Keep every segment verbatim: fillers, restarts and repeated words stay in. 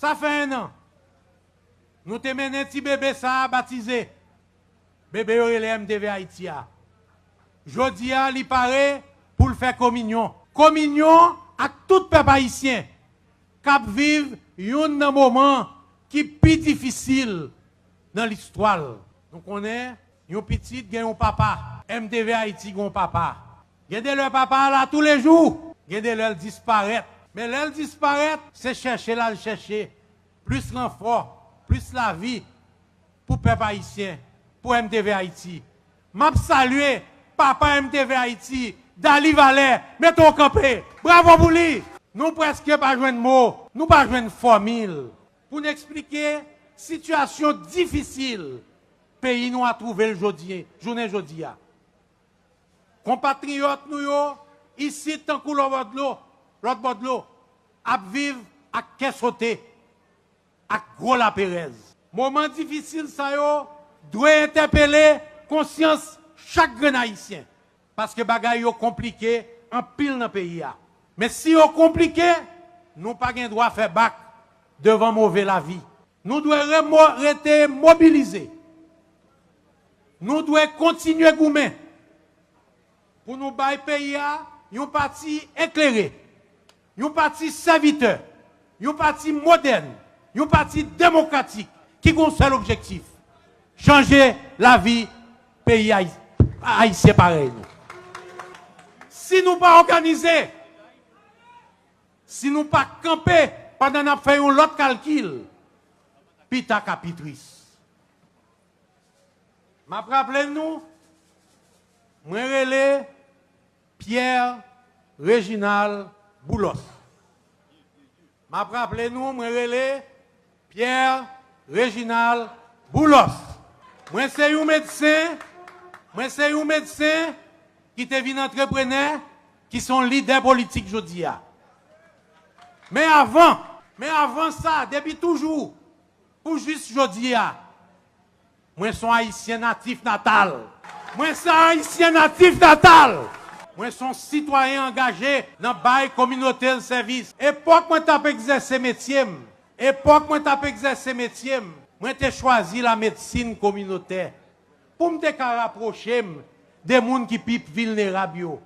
Sa fè en an. Nou te mennen ti bebe sa a batize. Bebe yo rele M T V Ayiti a. Jodi a, li pare pou l fè kominyon. Kominyon ak tout pèp ayisyen k ap viv youn nan moman ki pi difisil nan listwa l. Nou konnen, yon pitit gen yon papa. M T V Ayiti gen yon papa. Gen de lè papa a la toulejou, gen de lè l disparèt. Men lè l disparèt, se chèche l al chèche plis ranfò, plis lavi pou pèp ayisyen, pou M T V Ayiti. M ap salye papa M T V Ayiti, Dali Valè, mete w kanpe. Bravo pou li! Nou prèske pa jwenn mo, nou pa jwenn fòmil pou n eksplike sitiyasyon difisil peyi nou a twouve l jodi, jounen jodi a. Konpatriyòt nou yo, isit tankou lòt bò dlo, lòt bò dlo, ap viv ak kè sote, ak gwo laperèz. Moman difisil sa yo dwe entèpele konsyans chak grenn Ayisyen, paske bagay yo konplike anpil nan peyi a. Men si yo konplike, nou pa gen dwa fè bak devan move lavi. Nou dwe remo-, rete mobilize. Nou dwe kontinye goumen pou nou bay peyi a yon pati eklere, yon pati sèvitè, yon pati modèn, yon pati demokratik ki gen yon sèl objektif, chanje lavi peyi Ayi-, Ayisyen parèy nou. Si nou pa òganize, si nou pa kanpe pandan n ap fè yon lòt kalkil, pita ka pi tris. M ap raple nou, mwen rele Pierre Reginald Boulos. M ap raple nou, mwen rele Pierre Reginald Boulos. Mwen se yon medsen, mwen se yon medsen ki te vin antreprenè, ki se yon lidè politik jodi a. Men avan, men avan sa, depi toujou, pou jis jodi a, mwen se yon Ayisyen natif natal. Mwen se Ayisyen natif natal. Mwen se yon sitwayen angaje nan bay kominote l sèvis. Epòk mwen t ap egzèse metye m, epòk mwen t ap egzèse metye m, mwen te chwazi lamedsin kominotè pou m te ka rapwoche m de moun ki pi vilnerab yo.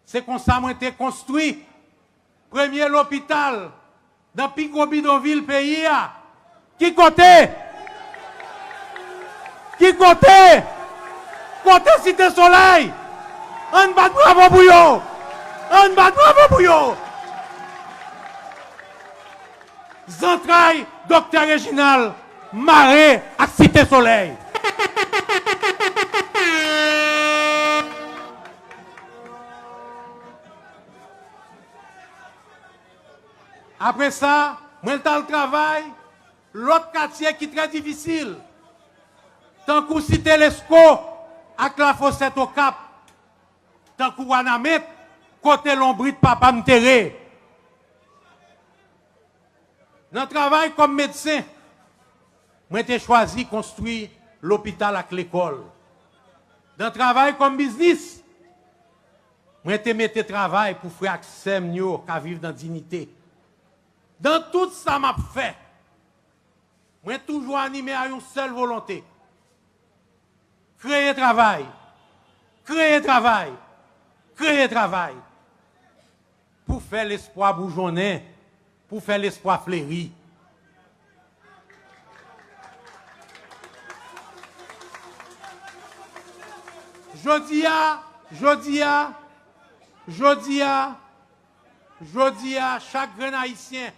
Se konsa mwen te konstwi premye lopital nan pi gwo bidonvil peyi a. Ki kote? Ki kote? Kote Site Solèy? Ann bat bravo pou yo! Ann bat bravo pou yo! Zantray Doktè Reginald mare ak Site Solèy. Apre sa, mwen t al travay lòt katye ki trè difisil, tankou Site Lesko ak Lafosèt Okap, tankou Wanament, kote lonbrit papa m tere. Nan travay kòm medsen, mwen te chwazi konstwi lopital ak lekòl. Nan travay kòm biznis, mwen te mete travay pou frè ak sè m yo ka viv nan diyite. Nan tout sa m ap fè, mwen toujou anime a yon sèl volonte. Kreye travay. Kreye travay. Kreye travay. Pou fè lespwa boujonnen. Pou fè lespwa fleri. Jodi a, jodi a, jodi a, jodi a, chak grenn Ayisyen,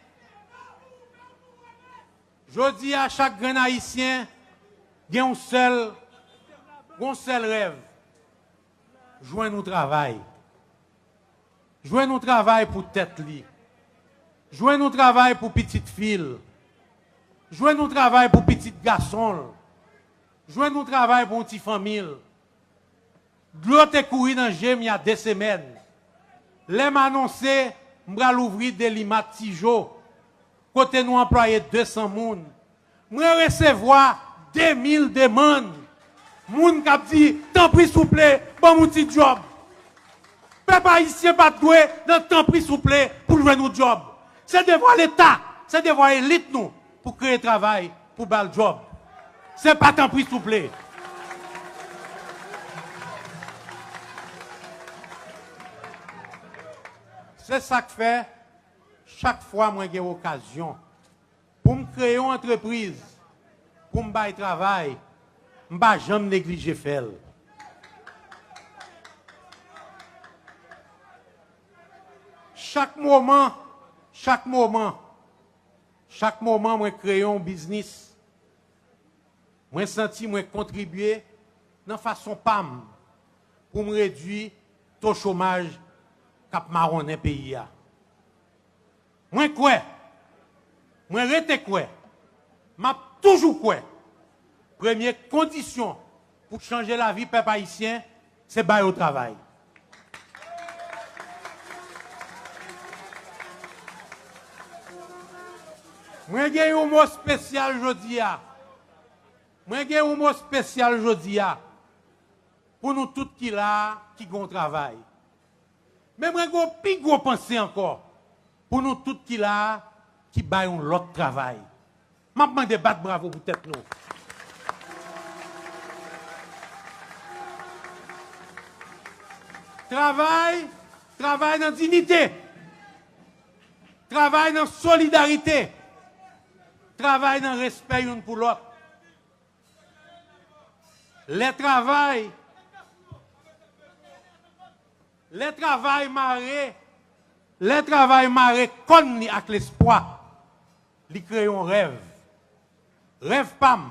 jodi a, chak grenn Ayisyen gen yon sèl, yon sèl rèv. Jwenn yon travay. Jwenn yon travay pou tèt li. Jwenn yon travay pou pitit fi l. Jwenn yon travay pou pitit gason l. Jwenn yon travay pou yon ti fanmi l. Dlo te kouri nan je m y a de semèn. Lè m anonse m pral ouvri Delimat Tijo, kote nou anplwaye de san moun, mwen resevwa de mil demann. Moun k ap di, "Tanpri, souple, ban m yon ti djòb." Pèp ayisyen pa t dwe nan tanpri, souple pou l jwenn yon djòb. Se devwa Leta. Se devwa elit nou pou kreye travay, pou ba l djòb. Se pa tanpri souple. Se sa k fè, chak fwa mwen gen okazyon pou m kreye yon antrepriz, pou m bay travay, m pa janm neglije fè l. Chak moman, chak moman, chak moman mwen kreye yon biznis, mwen santi mwen kontribye nan fason pa m pou m redui to chomaj k ap mawonnen peyi a. Mwen kwè, mwen rete kwè, m ap toujou kwè, premye kondisyon pou chanje lavi pèp ayisyen, se ba yo travay. Mwen gen yon mo espesyal jodi a. Mwen gen yon mo espesyal jodi a pou nou tout ki la a, ki gen yon travay. Men mwen gen yon pi gwo panse ankò pou nou tout ki la a, ki bay yon lòt travay. M ap mande bat bravo pou tèt nou. Travay, travay nan diyite. Travay nan solidarite. Travay nan respè youn pou lòt. Lè travay, lè travay mare, lè travay mare kòn li ak lespwa, li kreye yon rèv. Rèv pa m,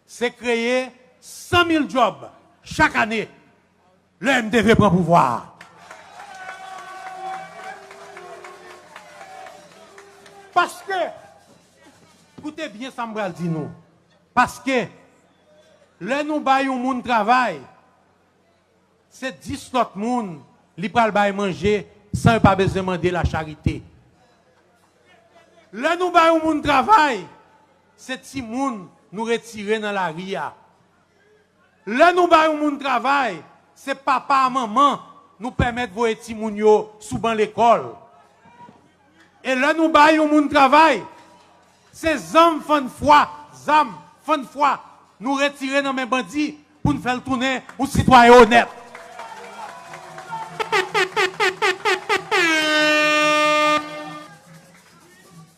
se kreye san mil djòb chak ane lè M D V pran pouvwa a. Paske, koute byen sa m pral di nou. Paske, lè nou bay yon moun travay, se dis lòt moun li pral bay manje san yo pa bezwen mande lacharite. Lè nou bay yon moun travay, se timoun nou retire nan lari a. Lè nou bay yon moun travay, se papa a manman nou pèmèt voye timoun yo sou ban lekòl. E lè nou bay yon moun travay, se zam fann fwa, zam fann fwa nou retire nan men bandi pou n fè l tounen yon sitwayen onèt.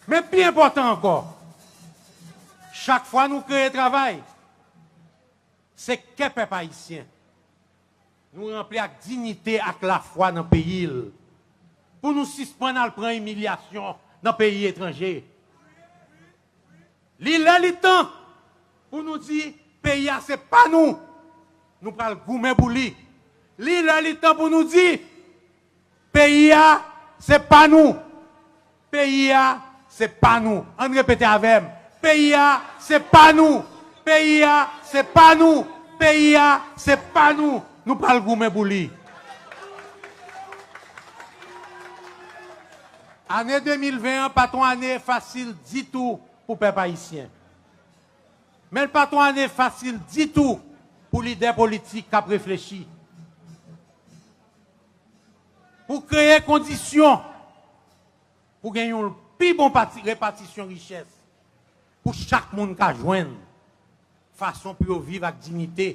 Men pi enpòtan ankò, chak fwa nou kreye travay, se kè pèp ayisyen nou ranpli ak diyite ak lafwa nan peyi l, pou nou sispann al pran imilyasyon nan peyi etranje. Li lè li tan pou nou di peyi a se pa nou, nou pral goumen pou li. Li lè li tan pou nou di peyi a se pa nou. Peyi a se pa nou. Ann repete avè m. Peyi a se pa nou. Peyi a se pa nou. Peyi a se pa nou. Nou pral goumen pou li. Ane de mil ven an pa t yon ane fasil ditou pou pèp ayisyen. Men l pa t yon ane fasil ditou pou lidè politik k ap reflechi. Pou kreye kondisyon pou gen yon pi bon pati, repatisyon richès, pou chak moun ka jwenn fason pou yo viv ak diyite,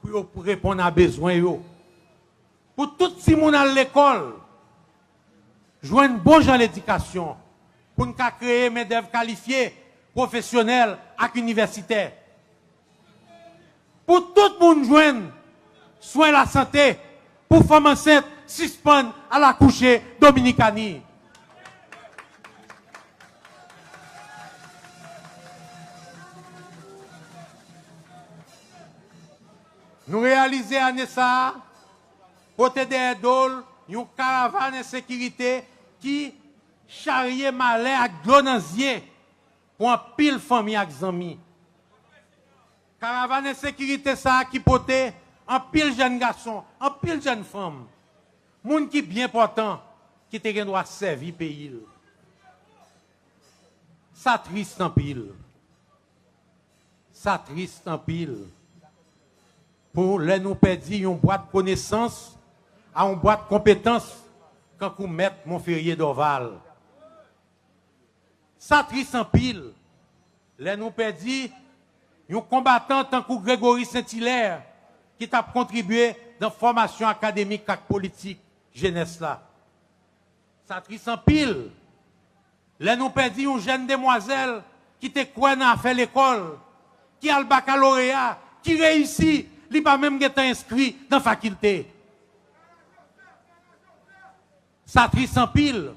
pou yo reponn a bezwen yo. Pou tout timoun al lekòl, jwenn bon jan ledikasyon, pou n ka kreye mendèv kalifye, pwofesyonèl ak inivèsitè. Pou tout moun jwenn swen lasante, pou fanm ansent sispann al akouche Dominikani. Nou reyalize ane sa a, pote dèyè do l yon karavàn ensekirite ki charye malè ak dlo nan zye pou anpil fanmi ak zanmi. Karavàn ensekirite sa a ki pote anpil jèn gason, anpil jèn fanm, moun ki byen pòtan, ki te gen dwa sèvi peyi l. Sa tris anpil. Sa tris anpil. Pou lè nou pèdi yon bwat konesans a yon bwat konpetans, kankou Mèt Monferrier Dorval. Sa tris anpil lè nou pèdi yon konbatan tankou Gregory Saint-Hilaire ki t ap kontribye nan fòmasyon akademik ak politik jenès la. Sa tris anpil lè nou pèdi yon jèn demwazèl ki te kwè nan afè lekòl, ki al bakaloreya, ki reyisi, li pa menm gentan enskri nan fakilte. Sa tris anpil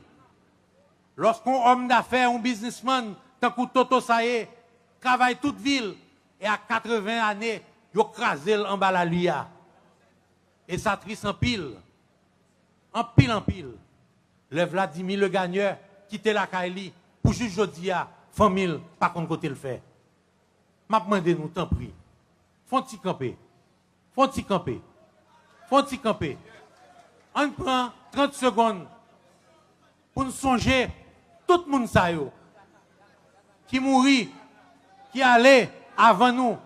lòske yon òm dafè, yon biznismann tankou Toto Saye travay tout vi l e a katreven ane, yo kraze l anba lali a. E sa tris anpil, anpil, anpil, lè Vladimir Legagneur kite lakay li pou jis jodi a, fanmi l pa konn kote l fè. M ap mande nou, tanpri, fè yon ti kanpe. Fè yon ti kanpe. Fè yon ti kanpe. Ann pran trant segonn pou n sonje tout moun sa yo ki mouri, ki ale avan nou.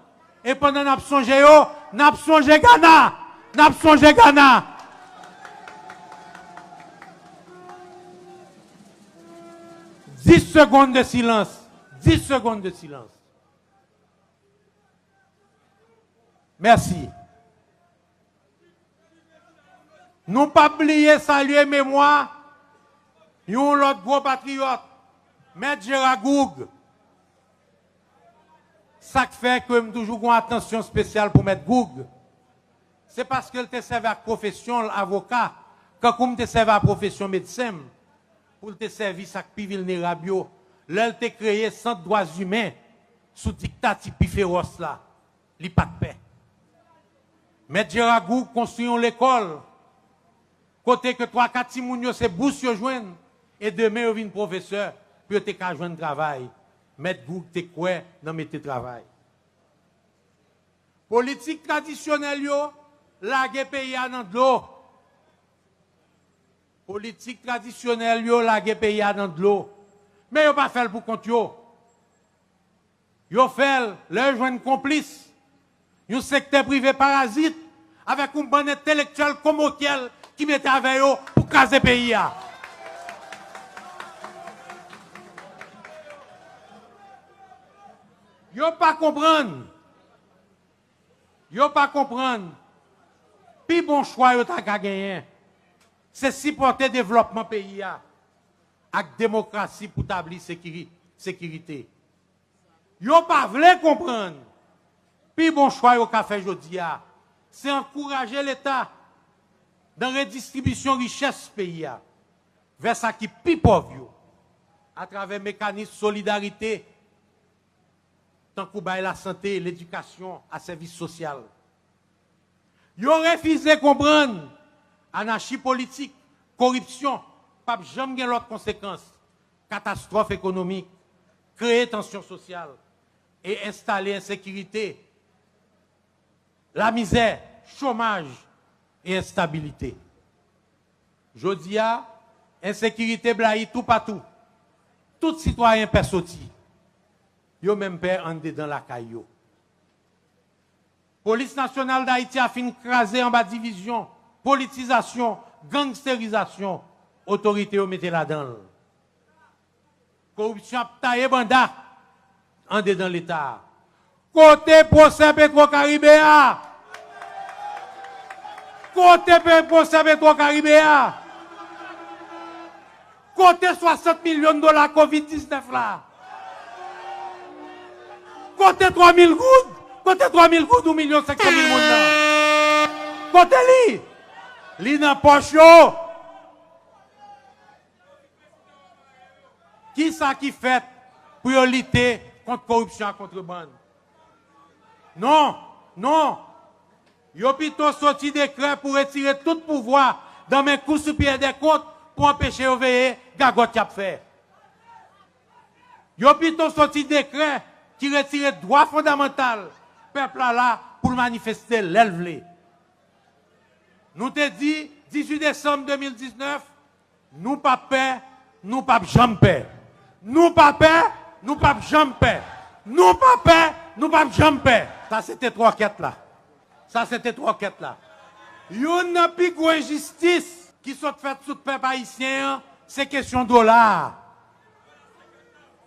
E pandan n ap sonje yo, n ap sonje Gana. N ap sonje Gana. Dis segonn de silans. Dis segonn de silans. Mèsi. Nou p ap bliye salye memwa yon lòt gwo patriyòt, Mèt Jera Goug. Sa k fè ke m toujou gen yon atansyon espesyal pou Mèt Goug, se paske l te sèvi ak pwofesyon l avoka, kankou m te sèvi ak pwofesyon medsen m, pou l te sèvi sa k pi vilnerab yo, lè l te kreye Sant Dwa Imen sou diktati pi fewòs la. Li pa t pè. Mèt Jera Goug konstwi yon lekòl kote ke twa kat timoun yo se bous yo jwenn, e demen yo vin pwofesè pou yo te ka jwenn travay. Mèt Goug te kwè nan mete travay. Politik tradisyonèl yo lage peyi a nan dlo. Politik tradisyonèl yo lage peyi a nan dlo. Men yo pa fè l pou kont yo. Yo fè l lè yo jwenn konplis yon sektè prive parazit avèk yon bann entelektyèl komokyèl ki mete avè yo pou kraze peyi a. Yo pa konprann. Yo pa konprann. Pi bon chwa yo ta ka genyen, se sipòte devlòpman peyi a ak demokrasi pou tabli sekiri-, sekirite. Yo pa vle konprann. Pi bon chwa yo ka fè jodi a, se ankouraje Leta nan redistribisyon richès peyi a vè sa ki pi pòv yo, atravè mekanis solidarite, tankou bay lasante, ledikasyon, a sèvis sosyal. Yo refize konprann anachi politik, koripsyon p ap janm gen lòt konsekans, katastwòf ekonomik, kreye tansyon sosyal e enstale ensekirite, lamizè, chomaj e enstabilite. Jodi a, ensekirite blayi toupatou. Tout sitwayen pè soti. Yo menm pè anndedan lakay yo. Polis Nasyonal Dayiti a fin kraze anba divizyon, politizasyon, gangsterizasyon otorite yo mete ladan l. Koripsyon ap taye banda andedan Leta a. Kote pwosè Petwo Karibe a? Kote pe-, pwosè Petwo Karibe a? Kote swasant milyon dola kovid diznèf la? Kote twa mil goud? Kote twa mil goud, yon milyon senk san mil moun nan? Kote li? Li nan pòch yo. Kisa ki fèt pou yo lite kont koripsyon ak kontrebann? Non, non. Yo pito soti dekrè pou retire tout pouvwa nan men Kou Siperyè dè Kont pou anpeche yo veye gagòt y ap fè. Yo pito soti dekrè ki retire dwa fondamantal pèp la la pou l manifeste lè l vle. Nou te di, dizuit desanm de mil diznèf, nou p ap pè, nou p ap janm pè. Nou pa pè, nou p ap janm pè. Nou pa pè, nou p ap janm pè. Sa se te twòkèt la. Sa se te twòkèt la. Youn nan pi gwo enjistis ki sot fèt sou pèp ayisyen an, se kesyon dola a.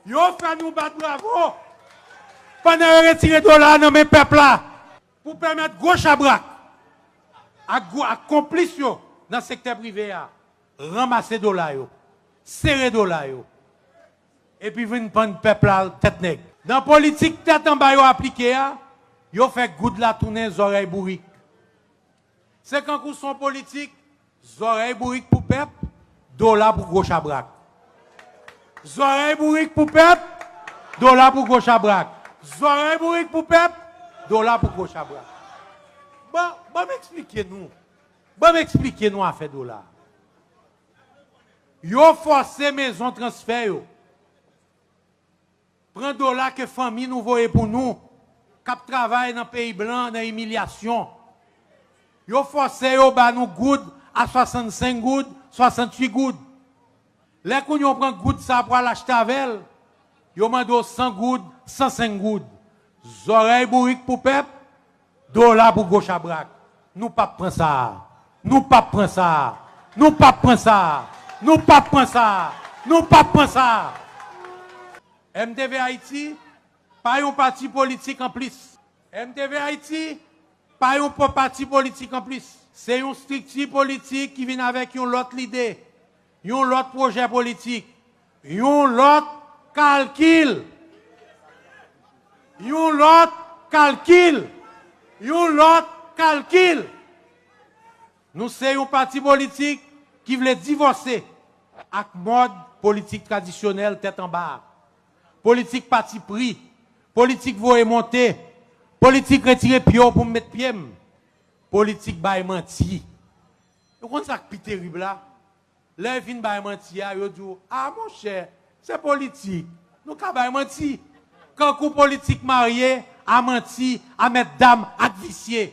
Yo fè nou bat bravo pandan yo retire dola nan men pèp la pou pèmèt gwo chabrak ak gwo, ak konplis yo nan sektè prive a ranmase dola yo, sere dola yo, epi vin pann pèp la tèt nèg. Nan politik tèt anba yo aplike a, yo fè goud la tounen zòrèy bourik. Se kankou son politik, zòrèy bourik pou pèp, dola pou gwo chabrak. Zòrèy bourik pou pèp, dola pou gwo chabrak. Zòrèy bourik pou pèp, dola pou gwo chabrak. Bon, bon, m eksplike nou. Bon, m eksplike nou afè dola. Yo fòse mezon transfè yo pran dola ke fanmi nou voye pou nou, k ap travay nan peyi blan, nan imilyasyon. Yo fòse yo ba nou goud a swasannsenk goud, swasanntuit goud. Lè kounye a w pran goud sa pou al achte avè l, yo mande w san goud, sansenk goud. Zòrèy bourik pou pèp, dola pou gwo chabrak. Nou p ap pran sa a. Nou p ap pran sa a. Nou p ap pran sa a. Nou p ap pran sa a. Nou p ap pran sa a. M T V Ayiti pa yon pati politik anplis. M T V Ayiti pa yon po-, pati politik anplis. Se yon estrikti politik ki vin avèk yon lòt lide, yon lòt pwojè politik, yon lòt kalkil. Yon lòt kalkil. Yon lòt kalkil. Nou se yon pati politik ki vle divòse ak mòd politik tradisyonèl tèt anba a. Politik patipri, politik voye monte, politik retire pye w pou m met pye m, politik bay manti. Ou konn sa k pi terib la? Lè yo fin bay manti a, yo di w, "A, monchè, se politik. Nou ka bay manti." Kankou politik marye a manti, a mètdam, ak visye.